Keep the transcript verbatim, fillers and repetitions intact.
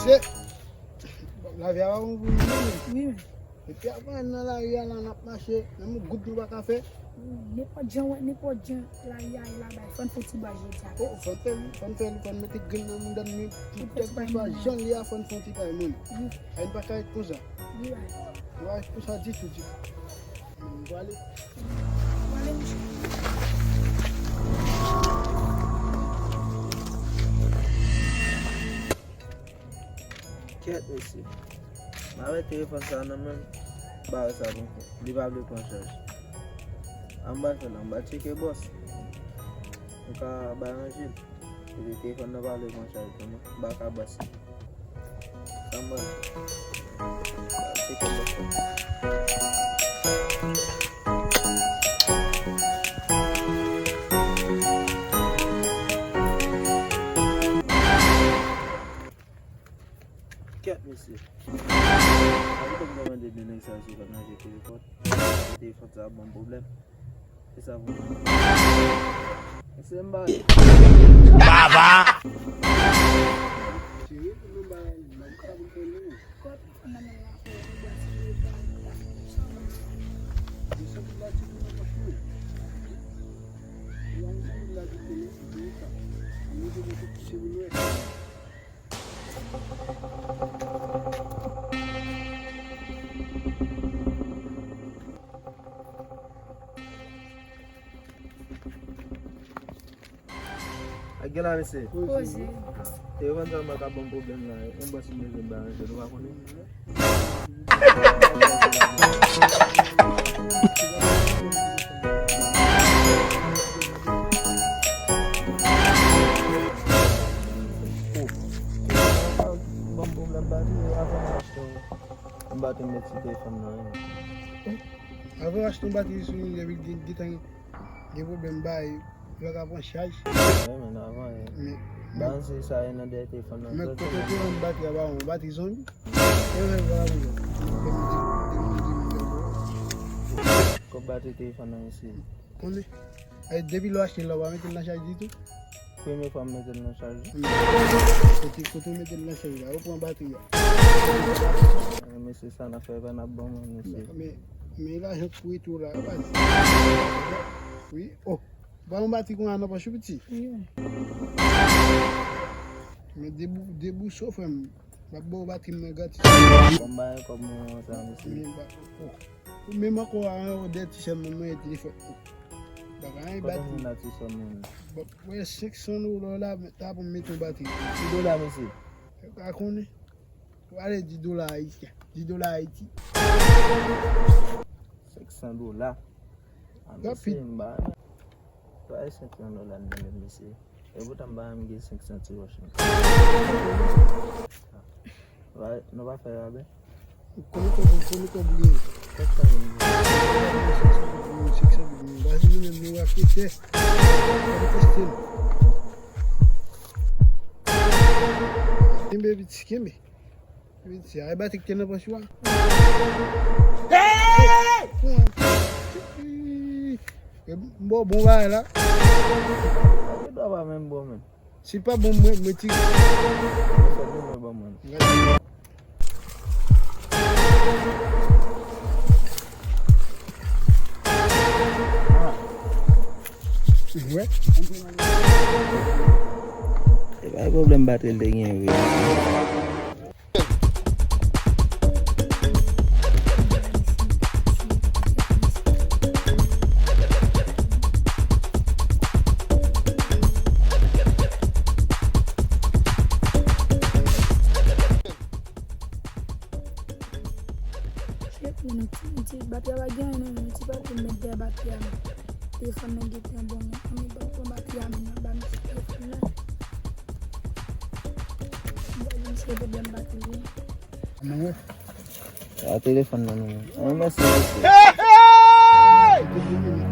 Se lavi a pa bon pou nou menm. Wi, men. Epi apre nan lari a la n ap mache, menm yon goud nou pa ka fè. Nenpòt jan wè, nenpòt jan lari a ye la bay, fò n fè yon ti bwaj jodi a. Oh, fò n fè li, fò n fè li, fò n mete grenn nan mouda n, men pou kèlkeswa jan l ye a, fò n fè yon ti pay moun. Wi. Ay, n pa ka ret konsa. Wi, bay. Nou pa ret konsa ditou, ditou. Ann pwale. Pwale, monchè. Kèt, mesye. M avè telefòn sa nan men m. M pa wè sa pou m fè. Li pa vle pran chaj. An m pral fè la, m pral tcheke bòs. M ka bay ranje l. Epi telefòn nan pa vle pran chaj pou mwen. M pa ka bòs li. Sa m pral fè? M pral tcheke bòs la. Kèt, mesye. Sa ki te mande de nèg sa yo si yo ka ranje telefòn. Telefòn sa ap ban m pwoblèm. Se sa pou mwen. Se m ba. Baba! Cheri, pou nou ba, ba m ka pou konnen. Kòt, fò nan men la, fò nou ba ti nou ba nou la. Yo santi la ti nou nan pòch nou. Yo santi la ti nou nan pòch nou. Nou te mete ti cheri nou. Ak gen la, mesye. Poze. Telefòn sa mwen ka ban m pwoblèm la. Yon bòs mwen bezwen ba ranje, nou pa konnen. Ban m pwoblèm batri, avan m achte yon batri, m met sou telefòn nan, wi. Avan w achte yon batri sou li, epi gen, gen tan gen pwoblèm, bay, li pa ka pran chaj. Wi, men avan, wi. Men, ba m se sa, e nan dèyè telefòn nan. Men kote w te vann batri a, ba yon batri zonbi. E mwen, vwala, mwen. Kòb batri telefòn nan, mesye. Konnen. Ay, depi lè w achte l la, w pa mete l nan chaj ditou? Premye fwa m mete l nan chaj. Kote, kote w mete l nan chaj la, ou pran batri a. Eh, mesye, sa n ap fè pa n ap ban mwen, mesye. Men, men lajan kouri tou la, baz. Wi, oh. Ba yon batri konnya nan pòch ou, piti. Wi. Men debou-, debouse w, frè m. M ap ba w batri m nan gratis. Bon, ba yon kòb mwen sa, mesye. Men ba, oh. Ou menm ankò a yon dèyè ti sè m nan mwen telefòn. Bagay, anyen bat. Kote moun la ti sè m nan? Bon, wè, senk san dola la, ta pou m mete yon batri. Ki dola, mesye? Ou pa konnen. Ou ale di dola ayisyen. Di dola Ayiti. Senk san dola. A, mesye, m ba. Ba senk san dola nan men, mesye. E poutan m pa menm gen senk san ti wòch nan. Nou pa fè rabè. Ou konnen kòb, ou konnen kòb li ye. Senk san mil. Senk san mil, senk san mil. Ba se nou menm nou raketè. Kenbe piti, kenbe. Piti, ay batri ki te nan pòch ou a. Hey! Bon, bon bagay la. Li pa menm bon, men. Si pa bon, mwen, mwen tire. Sa di mwen ban mwen. Wè. E pa pwoblèm batri l te gen, wi. Shit, men ti, ti batri a pa gen anyen, non, men ti batri m met dèyè batri a, men. Telefòn nan gentan bon, men. Ann ban m pran batri a, men, nan ban m ti telefòn nan. Mwen, mwen, se pwoblèm batri, wi. Mwen, wè. A telefòn nan, non, men. An, mèsi, mèsi. Hey, hey!